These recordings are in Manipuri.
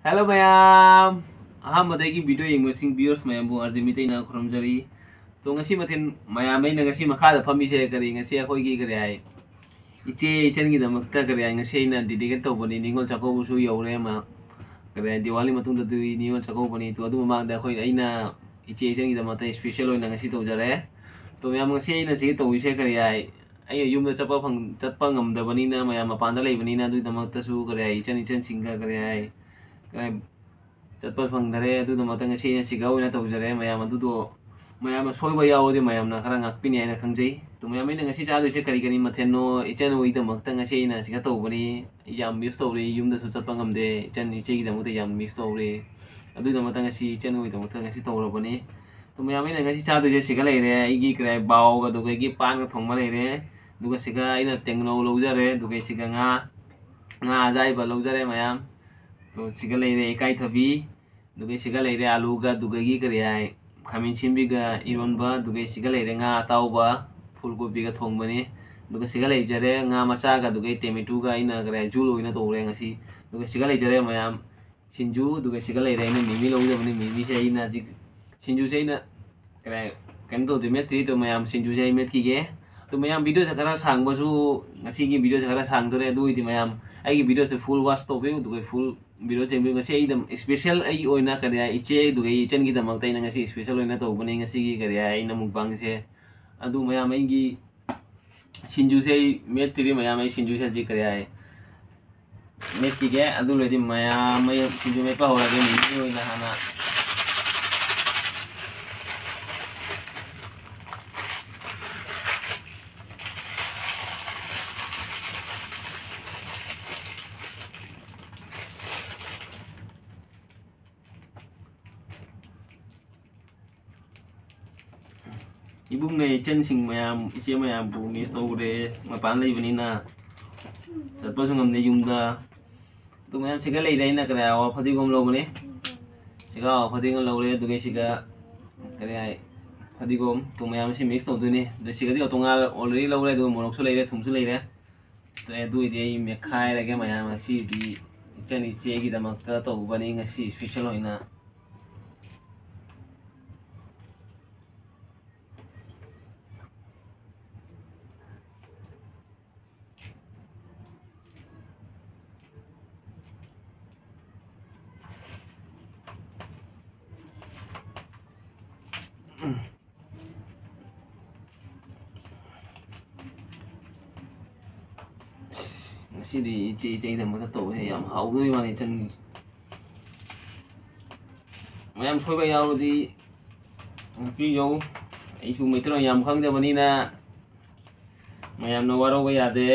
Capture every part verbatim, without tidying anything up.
Hello ꯃꯌꯥꯝ, ꯑꯍꯥꯟꯕꯗ ꯑꯩꯒꯤ video ꯌꯦꯡꯕꯁꯤꯡ viewers ꯃꯌꯥꯝꯕꯨ ꯑꯥꯔꯖꯦ ꯃꯤꯇꯩꯅ ꯈꯨꯔꯨꯝꯖꯔꯤ꯫ ꯇꯣ, ꯉꯁꯤ ꯃꯊꯦꯜ ꯃꯌꯥꯝ, ꯑꯩꯅ ꯉꯁꯤ ꯃꯈꯥꯗ ꯐꯝꯃꯤꯁꯦ ꯀꯔꯤ, ꯉꯁꯤ ꯑꯩꯈꯣꯏꯒꯤ ꯀꯔꯤ ꯍꯥꯏ, ꯏꯆꯦ ꯏꯆꯟꯒꯤꯗꯃꯛꯇ ꯀꯔꯤ ꯍꯥꯏ, ꯉꯁꯤ ꯑꯩꯅ dedicate ꯇꯧꯕꯅꯤ꯫ ꯅꯤꯉꯣꯜ ꯆꯥꯛꯀꯧꯕꯁꯨ ꯌꯧꯔꯦ ꯑꯃ, ꯀꯔꯤ ꯍꯥꯏ, ꯗꯤꯋꯥꯂꯤ ꯃꯇꯨꯡꯗꯗꯤ ꯅꯤꯉꯣꯜ ꯆꯥꯛꯀꯧꯕꯅꯤ꯫ ꯇꯣ, ꯑꯗꯨ ꯃꯃꯥꯡꯗ ꯑꯩꯈꯣꯏ, ꯑꯩꯅ ꯏꯆꯦ ꯏꯆꯟꯒꯤꯗꯃꯛꯇ special ꯑꯣꯏꯅ ꯉꯁꯤ ꯇꯧꯖꯔꯦ꯫ ꯇꯣ, ꯃꯌꯥꯝ, ꯉꯁꯤ ꯑꯩꯅ ꯁꯤ ꯇꯧꯔꯤꯁꯦ ꯀꯔꯤ ꯍꯥꯏ, ꯑꯩꯅ ꯌꯨꯝꯗ ꯆꯠꯄ ꯐꯪ-, ꯆꯠꯄ ꯉꯝꯗꯕꯅꯤꯅ, ꯃꯌꯥꯝ ꯃꯄꯥꯟꯗ ꯂꯩꯕꯅꯤꯅ, ꯑꯗꯨꯒꯤꯗꯃꯛꯇꯁꯨ ꯀꯔꯤ ꯍꯥꯏ, ꯏꯆꯟ ꯏꯆꯟꯁꯤꯡꯒ ꯀꯔꯤ ꯍꯥꯏ, ꯀꯔꯤ ꯍꯥꯏ, ꯆꯠꯄ ꯐꯪꯗꯔꯦ꯫ ꯑꯗꯨꯒꯤꯗꯃꯛꯇ ꯉꯁꯤ ꯑꯩꯅ ꯁꯤꯒ ꯑꯣꯏꯅ ꯇꯧꯖꯔꯦ꯫ ꯃꯌꯥꯝ ꯑꯗꯨꯗꯣ, ꯃꯌꯥꯝꯅ ꯁꯣꯏꯕ ꯌꯥꯎꯔꯗꯤ ꯃꯌꯥꯝꯅ ꯈꯔ ꯉꯥꯛꯄꯤꯅꯤ ꯍꯥꯏꯅ ꯈꯪꯖꯩ꯫ ꯑꯗꯣ ꯃꯌꯥꯝ, ꯑꯩꯅ ꯉꯁꯤ ꯆꯥꯗꯣꯏꯁꯦ ꯀꯔꯤ ꯀꯔꯤ ꯃꯊꯦꯜꯅꯣ? ꯏꯆꯟ ꯍꯣꯏꯒꯤꯗꯃꯛꯇ ꯉꯁꯤ ꯑꯩꯅ ꯁꯤꯒ ꯇꯧꯕꯅꯤ꯫ ꯌꯥꯝ miss ꯇꯧꯔꯦ, ꯌꯨꯝꯗꯁꯨ ꯆꯠꯄ ꯉꯝꯗꯦ꯫ ꯏꯆꯟ ꯏꯆꯦꯒꯤꯗꯃꯛꯇ ꯌꯥꯝ miss ꯇꯧꯔꯦ꯫ ꯑꯗꯨꯒꯤꯗꯃꯛꯇ ꯉꯁꯤ ꯏꯆꯟ ꯍꯣꯏꯒꯤꯗꯃꯛꯇ ꯉꯁꯤ ꯇꯧꯔꯕꯅꯤ꯫ ꯑꯗꯣ ꯃꯌꯥꯝ, ꯑꯩꯅ ꯉꯁꯤ ꯆꯥꯗꯣꯏꯁꯦ ꯁꯤꯒ ꯂꯩꯔꯦ, ꯑꯩꯒꯤ ꯀꯔꯤ ꯍꯥꯏ, ꯕꯥꯎꯒ ꯑꯗꯨꯒ ꯑꯩꯒꯤ ꯄꯥꯟꯒ ꯊꯣꯡꯕ ꯂꯩꯔꯦ꯫ ꯑꯗꯨꯒ ꯁꯤꯒ ꯑꯩꯅ ꯇꯦꯡꯅꯧ ꯂꯧꯖꯔꯦ꯫ ꯑꯗꯨꯒ ꯁꯤꯒ ꯉꯥ, ꯉꯥ ꯑꯖꯥꯏꯕ ꯂꯧꯖꯔꯦ ꯃꯌꯥꯝ꯫ ꯑꯗꯣ ꯁꯤꯒ ꯂꯩꯔꯦ ꯏꯀꯥꯏꯊꯕꯤ꯫ ꯑꯗꯨꯒ ꯁꯤꯒ ꯂꯩꯔꯦ ꯑꯂꯨꯒ, ꯑꯗꯨꯒꯒꯤ ꯀꯔꯤ ꯍꯥꯏ, ꯈꯥꯃꯦꯟ ꯁꯤꯟꯕꯤꯒ ꯏꯔꯣꯟꯕ꯫ ꯑꯗꯨꯒ ꯁꯤꯒ ꯂꯩꯔꯦ ꯉꯥ ꯑꯇꯥꯎꯕ, ꯐꯨꯜ ꯀꯣꯕꯤꯒ ꯊꯣꯡꯕꯅꯤ꯫ ꯑꯗꯨꯒ ꯁꯤꯒ ꯂꯩꯖꯔꯦ ꯉꯥ ꯃꯆꯥꯒ, ꯑꯗꯨꯒ ꯇꯦꯃꯦꯇꯨꯒ ꯑꯩꯅ ꯀꯔꯤ ꯍꯥꯏ, ꯖꯨ ꯂꯣꯏꯅ ꯇꯧꯔꯦ ꯉꯁꯤ꯫ ꯑꯗꯨꯒ ꯁꯤꯒ ꯂꯩꯖꯔꯦ ꯃꯌꯥꯝ ꯁꯤꯡꯖꯨ꯫ ꯑꯗꯨꯒ ꯁꯤꯒ ꯂꯩꯔꯦ ꯑꯩꯅ ꯃꯤꯃꯤ ꯂꯧꯖꯕꯅꯤ꯫ ꯃꯤꯃꯤꯁꯦ ꯑꯩꯅ ꯍꯧꯖꯤꯛ, ꯁꯤꯡꯖꯨꯁꯦ ꯑꯩꯅ ꯀꯩꯅꯣ, ꯀꯩꯅꯣ ꯇꯧꯗꯦ, ꯃꯦꯠꯇ꯭ꯔꯤ꯫ ꯑꯗꯣ ꯃꯌꯥꯝ, ꯁꯤꯡꯖꯨꯁꯦ ꯑꯩ ꯃꯦꯠꯈꯤꯒꯦ꯫ ꯑꯗꯣ ꯃꯌꯥꯝ, videoꯁꯦ ꯈꯔ ꯁꯥꯡꯕꯁꯨ, ꯉꯁꯤꯒꯤ videoꯁꯦ ꯈꯔ ꯁꯥꯡꯗꯣꯔꯦ꯫ ꯑꯗꯨ ꯑꯣꯏꯗꯤ ꯃꯌꯥꯝ, ꯑꯩꯒꯤ videoꯁꯦ full watch ꯇꯧꯕꯤꯌꯨ, ꯑꯗꯨꯒ full video ꯌꯦꯡꯕꯤꯌꯨ꯫ ꯉꯁꯤ ꯑꯩ ꯑꯗꯨꯝ special ꯑꯩꯒꯤ ꯑꯣꯏꯅ ꯀꯔꯤ ꯍꯥꯏ, ꯏꯆꯦ ꯑꯗꯨꯒ ꯑꯩ ꯏꯆꯟꯒꯤꯗꯃꯛꯇ ꯑꯩꯅ ꯉꯁꯤ special ꯑꯣꯏꯅ ꯇꯧꯕꯅꯦ ꯉꯁꯤꯒꯤ ꯀꯔꯤ ꯍꯥꯏ, ꯑꯩꯅ mukbangꯁꯦ꯫ ꯑꯗꯨ ꯃꯌꯥꯝ, ꯑꯩꯒꯤ ꯁꯤꯡꯖꯨꯁꯦ ꯑꯩ ꯃꯦꯠꯇ꯭ꯔꯤ ꯃꯌꯥꯝ, ꯑꯩ ꯁꯤꯡꯖꯨꯁꯦ ꯍꯧꯖꯤꯛ ꯀꯔꯤ ꯍꯥꯏ, ꯃꯦꯠꯈꯤꯒꯦ꯫ ꯑꯗꯨ ꯂꯣꯏꯔꯗꯤ ꯃꯌꯥꯝ ꯑꯩ ꯁꯤꯡꯖꯨ ꯃꯦꯠꯄ ꯍꯧꯔꯒꯦ꯫ ꯃꯤꯃꯤ ꯑꯣꯏꯅ ꯍꯥꯟꯅ ꯏꯕꯨꯡꯅ ꯏꯆꯟꯁꯤꯡ ꯃꯌꯥꯝ, ꯏꯆꯦ ꯃꯌꯥꯝꯕꯨ miss ꯇꯧꯔꯦ꯫ ꯃꯄꯥꯟ ꯂꯩꯕꯅꯤꯅ ꯆꯠꯄꯁꯨ ꯉꯝꯗꯦ ꯌꯨꯝꯗ꯫ ꯑꯗꯨ ꯃꯌꯥꯝ ꯁꯤꯒ ꯂꯩꯔꯦ꯫ ꯑꯩꯅ ꯀꯔꯤ ꯍꯥꯏ, ꯐꯗꯤꯒꯣꯝ ꯂꯧꯕꯅꯦ꯫ ꯁꯤꯒ ꯐꯗꯤꯒꯣꯝ ꯂꯧꯔꯦ꯫ ꯑꯗꯨꯒ ꯁꯤꯒ ꯀꯔꯤ ꯍꯥꯏ, ꯐꯗꯤꯒꯣꯝ꯫ ꯑꯗꯨ ꯃꯌꯥꯝ ꯑꯁꯤ mix ꯇꯧꯗꯣꯏꯅꯦ꯫ ꯑꯗꯨ ꯁꯤꯒꯗꯤ ꯇꯣꯉꯥꯟ already ꯂꯧꯔꯦ꯫ ꯑꯗꯨꯒ ꯃꯣꯔꯣꯛꯁꯨ ꯂꯩꯔꯦ, ꯊꯨꯝꯁꯨ ꯂꯩꯔꯦ꯫ ꯑꯗꯨ ꯑꯣꯏꯗꯤ ꯑꯩ ꯃꯦꯠꯈꯥꯏꯔꯒꯦ ꯃꯌꯥꯝ꯫ ꯉꯁꯤꯗꯤ ꯏꯆꯟ ꯏꯆꯦꯒꯤꯗꯃꯛꯇ ꯇꯧꯕꯅꯤ ꯉꯁꯤ special ꯑꯣꯏꯅ꯫ ꯉꯁꯤꯗꯤ ꯏꯆꯦ ꯏꯆꯦꯒꯤꯗꯃꯛꯇ ꯇꯧꯋꯦ꯫ ꯌꯥꯝ ꯍꯥꯎꯗꯣꯔꯤ ꯃꯥꯜꯂꯦ ꯏꯆꯟꯒꯤꯁꯦ꯫ ꯃꯌꯥꯝ ꯁꯣꯏꯕ ꯌꯥꯎꯔꯗꯤ ꯉꯥꯛꯄꯤꯌꯨ꯫ ꯑꯩꯁꯨ ꯃꯩꯇꯩꯂꯣꯟ ꯌꯥꯝ ꯈꯪꯗꯕꯅꯤꯅ ꯃꯌꯥꯝꯅ ꯋꯥꯔꯧꯕ ꯌꯥꯗꯦ꯫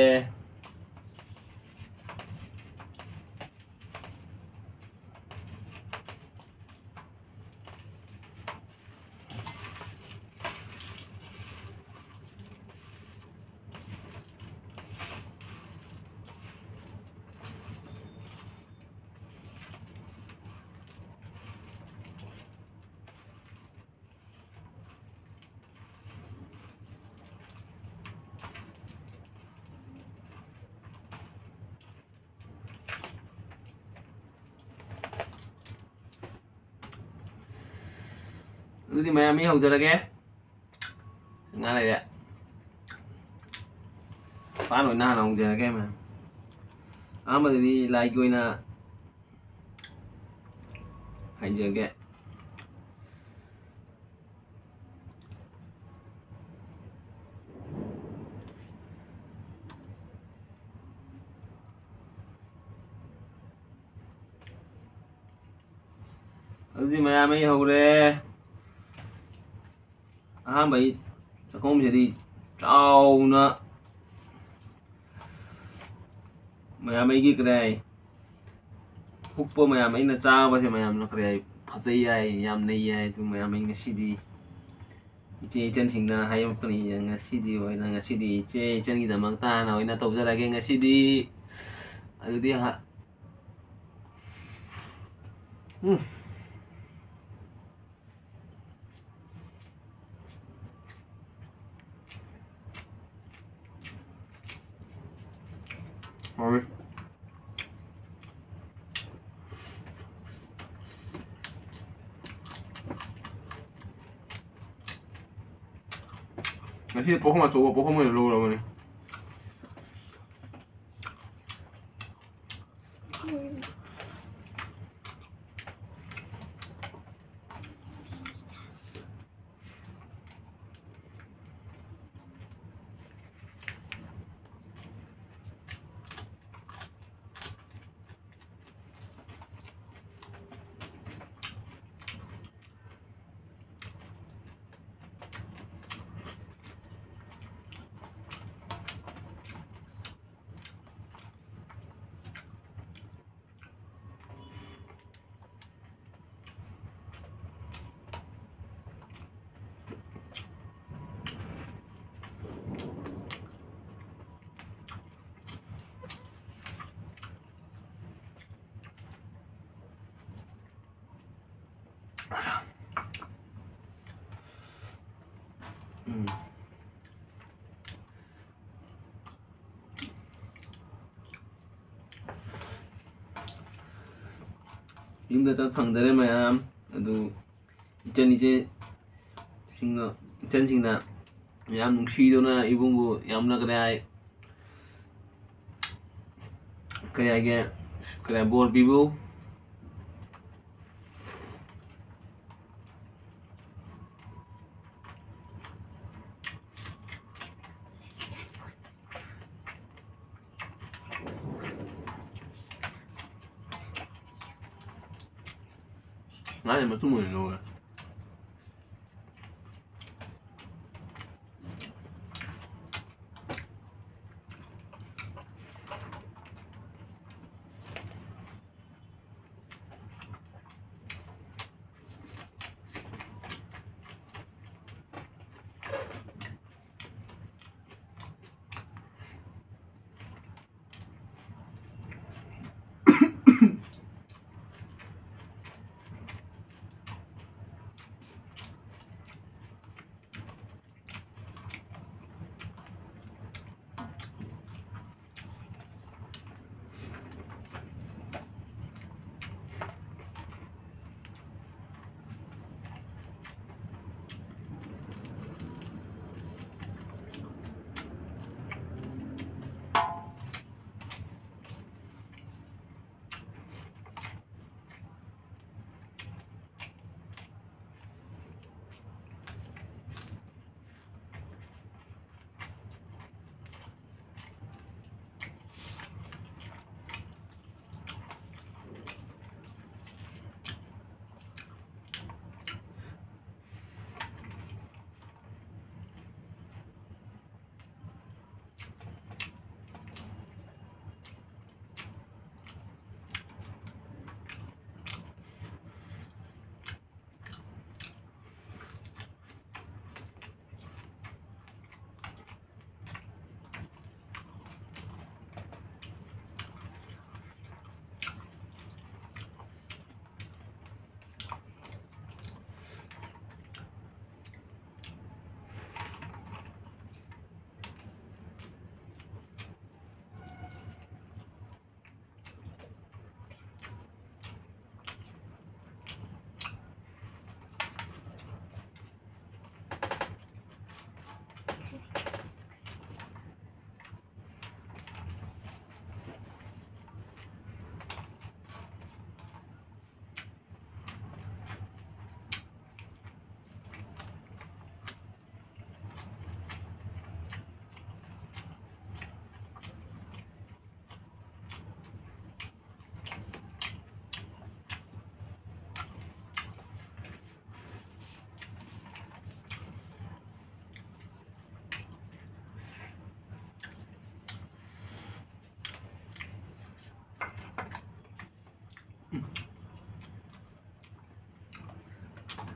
ꯑꯗꯨꯗꯤ ꯃꯌꯥꯝ, ꯑꯩ ꯍꯧꯖꯔꯒꯦ꯫ ꯉꯥ ꯂꯩꯔꯦ꯫ ꯄꯥꯟ ꯑꯣꯏꯅ ꯍꯥꯟꯅ ꯍꯧꯖꯔꯒꯦ ꯃꯌꯥꯝ꯫ ꯑꯍꯥꯟꯕꯗꯗꯤ ꯂꯥꯏꯒꯤ ꯑꯣꯏꯅ ꯍꯥꯏꯖꯒꯦ꯫ ꯑꯗꯨꯗꯤ ꯃꯌꯥꯝ, ꯑꯩ ꯍꯧꯔꯦ꯫ ꯑꯍꯥꯟꯕ ꯑꯩ ꯆꯥꯛꯈꯨꯝꯁꯤꯗꯤ ꯆꯥꯎꯅ ꯃꯌꯥꯝ ꯑꯩꯒꯤ ꯀꯔꯤ ꯍꯥꯏ, ꯍꯨꯛꯄ ꯃꯌꯥꯝ ꯑꯩꯅ ꯆꯥꯕꯁꯦ ꯃꯌꯥꯝꯅ ꯀꯔꯤ ꯍꯥꯏ, ꯐꯖꯩ ꯍꯥꯏ, ꯌꯥꯝ ꯅꯩ ꯍꯥꯏ꯫ ꯑꯗꯨ ꯃꯌꯥꯝ ꯑꯩ ꯉꯁꯤꯗꯤ ꯏꯆꯦ ꯏꯆꯟꯁꯤꯡꯅ ꯍꯥꯏꯔꯛꯄꯅꯤ, ꯉꯁꯤꯗꯤ ꯑꯣꯏꯅ ꯉꯁꯤꯗꯤ ꯏꯆꯦ ꯏꯆꯟꯒꯤꯗꯃꯛꯇ ꯍꯥꯟꯅ ꯑꯣꯏꯅ ꯇꯧꯖꯔꯒꯦ ꯉꯁꯤꯗꯤ꯫ ꯑꯗꯨꯗꯤ ꯍ-, ꯎꯝ꯫ ꯍꯥꯎꯋꯤ꯫ ꯉꯁꯤ ꯄꯨꯈꯝ ꯑꯆꯧꯕ ꯄꯨꯈꯝ ꯑꯣꯏꯅ ꯂꯧꯔꯕꯅꯦ꯫ ꯎꯝ꯫ ꯌꯨꯝꯗ ꯆꯠ ꯐꯪꯗꯔꯦ ꯃꯌꯥꯝ꯫ ꯑꯗꯨ ꯏꯆꯟ ꯏꯆꯦꯁꯤꯡꯅ, ꯏꯆꯟꯁꯤꯡꯅ ꯌꯥꯝ ꯅꯨꯡꯁꯤꯗꯨꯅ ꯏꯕꯨꯡꯕꯨ ꯌꯥꯝꯅ ꯀꯔꯤ ꯍꯥꯏ, ꯀꯔꯤ ꯍꯥꯏꯒꯦ, ꯀꯔꯤ ꯍꯥꯏ, ꯕꯣꯔ ꯄꯤꯕꯨ꯫ ꯉꯥꯁꯦ ꯃꯇꯨꯝ ꯑꯣꯏꯅ ꯂꯧꯔꯦ꯫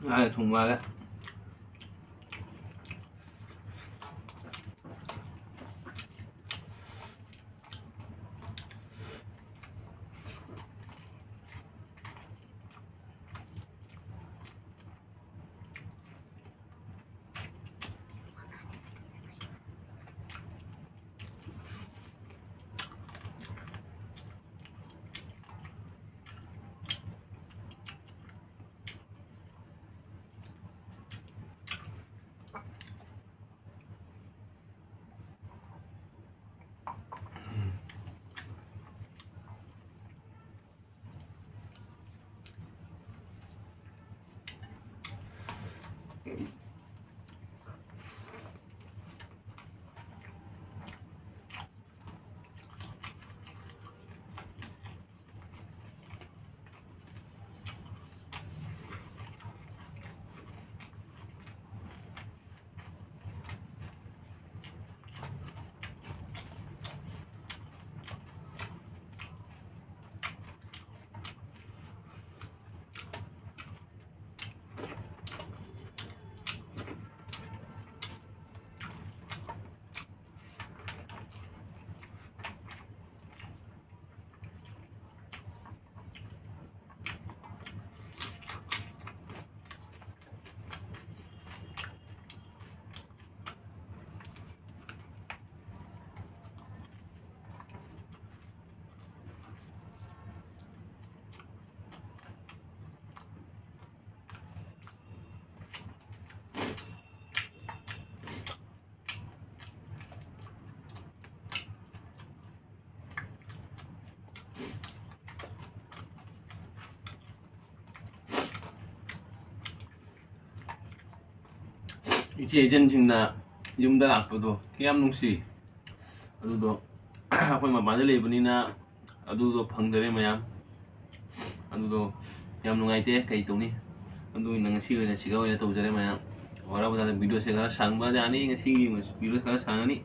ꯉꯥꯏ ꯊꯨꯝ ꯃꯥꯜꯂꯦ꯫ ꯏꯆꯦ ꯏꯆꯟꯁꯤꯡꯅ ꯌꯨꯝꯗ ꯂꯥꯛꯄꯗꯣ ꯀꯌꯥꯝ ꯅꯨꯡꯁꯤ꯫ ꯑꯗꯨꯗꯣ ꯑꯩꯈꯣꯏ ꯃꯄꯥꯟꯗ ꯂꯩꯕꯅꯤꯅ ꯑꯗꯨꯗꯣ ꯐꯪꯗꯔꯦ ꯃꯌꯥꯝ꯫ ꯑꯗꯨꯗꯣ ꯌꯥꯝ ꯅꯨꯡꯉꯥꯏꯇꯦ, ꯀꯩ ꯇꯧꯅꯤ꯫ ꯑꯗꯨ ꯑꯣꯏꯅ ꯉꯁꯤ ꯑꯣꯏꯅ ꯁꯤꯒ ꯑꯣꯏꯅ ꯇꯧꯖꯔꯦ ꯃꯌꯥꯝ꯫ ꯋꯥꯔꯕ ꯊꯕꯛ ꯚꯤꯗꯤꯑꯣꯁꯦ ꯈꯔ ꯁꯥꯡꯕ ꯌꯥꯅꯤ, ꯉꯁꯤꯒꯤ ꯚꯤꯗꯤꯑꯣ ꯈꯔ ꯁꯥꯡꯉꯅꯤ꯫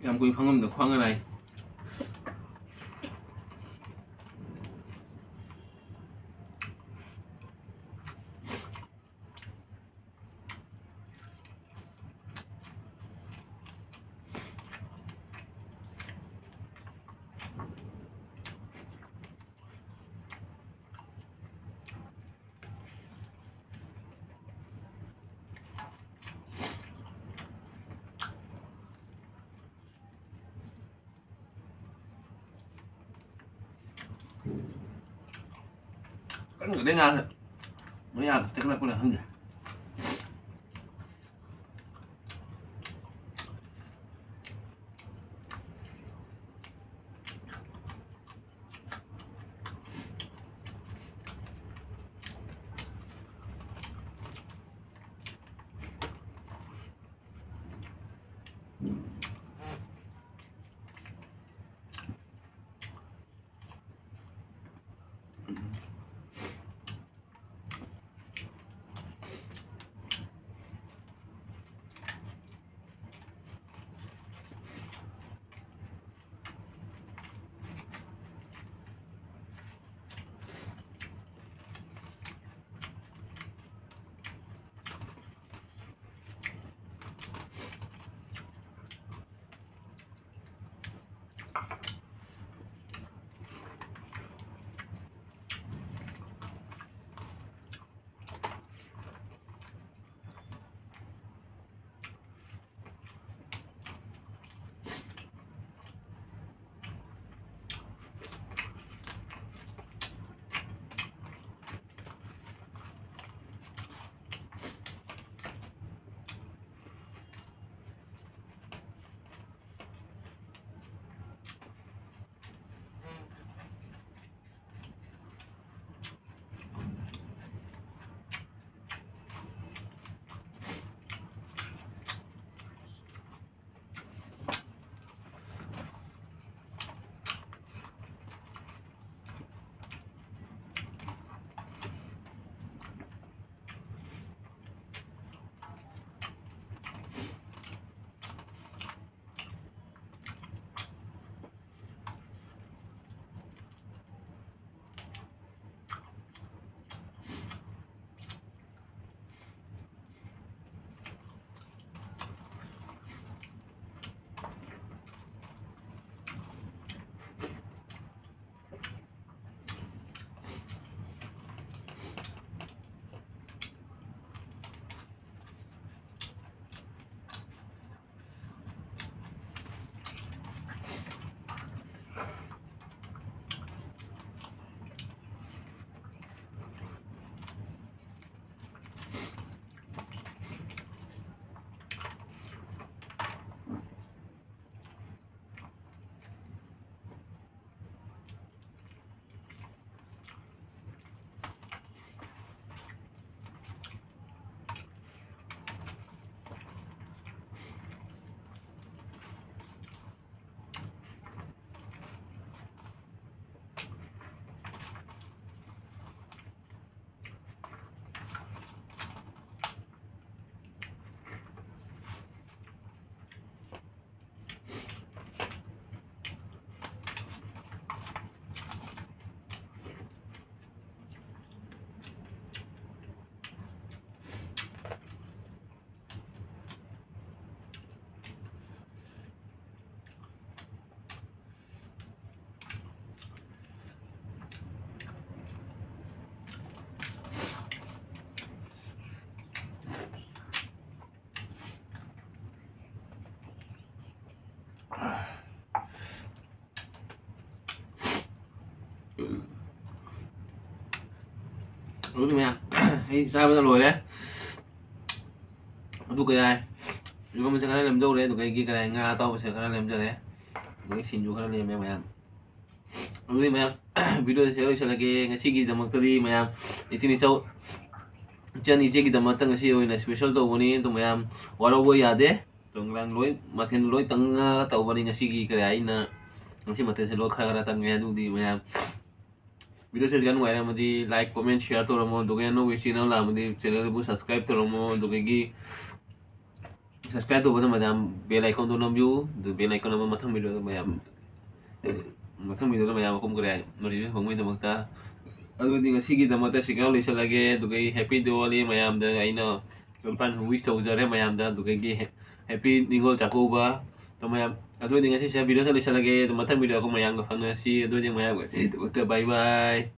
ꯌꯥꯝ ꯀꯨꯏ ꯐꯪꯉꯝꯗ ꯈ꯭ꯋꯥꯡꯒ ꯅꯥꯏ꯫ ꯀꯟꯒꯗꯦ ꯅꯥꯕ꯫ ꯃꯌꯥꯗ ꯇꯦꯛꯂꯛꯄꯅ ꯈꯪꯗꯦ꯫ ꯑꯗꯨꯗꯤ ꯃꯌꯥꯝ, ꯑꯩ ꯆꯥꯕꯗ ꯂꯣꯏꯔꯦ꯫ ꯑꯗꯨ ꯀꯌꯥ, ꯏꯔꯣꯟꯕꯁꯦ ꯈꯔ ꯂꯦꯝꯖꯧꯔꯦ, ꯑꯗꯨꯒ ꯑꯩꯒꯤ ꯀꯔꯤ ꯉꯥ ꯑꯇꯥꯎꯕꯁꯦ ꯈꯔ ꯂꯦꯝꯖꯔꯦ, ꯑꯗꯨꯒ ꯁꯤꯡꯖꯨ ꯈꯔ ꯂꯦꯝꯃꯦ ꯃꯌꯥꯝ꯫ ꯑꯗꯨꯗꯤ ꯃꯌꯥꯝ, ꯚꯤꯗꯤꯑꯣꯁꯦ ꯁꯤꯗ ꯂꯣꯏꯁꯤꯜꯂꯒꯦ꯫ ꯉꯁꯤꯒꯤꯗꯃꯛꯇꯗꯤ ꯃꯌꯥꯝ, ꯏꯆꯤꯟ ꯏꯆꯧ, ꯏꯆꯟ ꯏꯆꯦꯒꯤꯗꯃꯛꯇ ꯉꯁꯤ ꯑꯣꯏꯅ ꯏꯁꯄꯦꯁꯦꯜ ꯇꯧꯕꯅꯤ꯫ ꯑꯗꯨ ꯃꯌꯥꯝ ꯋꯥꯔꯧꯕ ꯌꯥꯗꯦ꯫ ꯇꯣꯉꯥꯟ ꯂꯣꯏ, ꯃꯊꯦꯜ ꯂꯣꯏ ꯇꯪꯉꯒ ꯇꯧꯕꯅꯤ ꯉꯁꯤꯒꯤ꯫ ꯀꯔꯤ ꯑꯩꯅ ꯉꯁꯤ ꯃꯊꯦꯜꯁꯦ ꯂꯣꯏ ꯈꯔ ꯈꯔ ꯇꯪꯉꯦ꯫ ꯑꯗꯨꯗꯤ ꯃꯌꯥꯝ, ꯚꯤꯗꯤꯑꯣꯁꯦ ꯌꯥꯝ ꯅꯨꯡꯉꯥꯏꯔꯝꯃꯗꯤ like, comment, share ꯇꯧꯔꯝꯃꯣ꯫ ꯑꯗꯨꯒ ꯑꯅꯧꯕ ꯆꯦꯅꯦꯜ ꯂꯥꯛꯑꯃꯗꯤ ꯆꯦꯅꯦꯜꯕꯨ subscribe ꯇꯧꯔꯝꯃꯣ꯫ ꯑꯗꯨꯗꯒꯤ subscribe ꯇꯧꯕꯗ ꯃꯌꯥꯝ bell icon ꯗꯣ ꯅꯝꯕꯤꯌꯨ꯫ ꯑꯗꯨ bell icon ꯑꯃ ꯃꯊꯪ ꯚꯤꯗꯤꯑꯣꯗ ꯃꯌꯥꯝ, ꯃꯊꯪ ꯚꯤꯗꯤꯑꯣꯗ ꯃꯌꯥꯝ ꯃꯈꯨꯝ ꯀꯔꯤ ꯍꯥꯏ notification ꯐꯪꯕꯒꯤꯗꯃꯛꯇ꯫ ꯑꯗꯨꯗꯤ ꯉꯁꯤꯒꯤꯗꯃꯛꯇ ꯁꯤꯒꯥꯎ ꯂꯣꯏꯁꯤꯜꯂꯒꯦ꯫ ꯑꯗꯨꯒ ꯑꯩ happy Diwali ꯃꯌꯥꯝꯗ ꯑꯩꯅ ꯂꯨꯄꯥ wish ꯇꯧꯖꯔꯦ ꯃꯌꯥꯝꯗ꯫ ꯑꯗꯨꯗꯒꯤ happy ꯅꯤꯉꯣꯜ ꯆꯥꯛꯀꯧꯕ꯫ ꯑꯗꯣ ꯃꯌꯥꯝ, ꯑꯗꯨ ꯑꯣꯏꯔꯗꯤ ꯉꯁꯤꯁꯦ ꯚꯤꯗꯤꯑꯣꯗ ꯂꯣꯏꯁꯤꯜꯂꯒꯦ꯫ ꯑꯗꯣ ꯃꯊꯪ ꯚꯤꯗꯤꯑꯣ ꯑꯩꯈꯣꯏ ꯃꯌꯥꯝꯒ ꯐꯪꯅꯔꯁꯤ꯫ ꯑꯗꯨ ꯑꯣꯏꯔꯗꯤ ꯃꯌꯥꯝ ꯉꯁꯤꯒꯤꯗꯃꯛꯇ bye bye꯫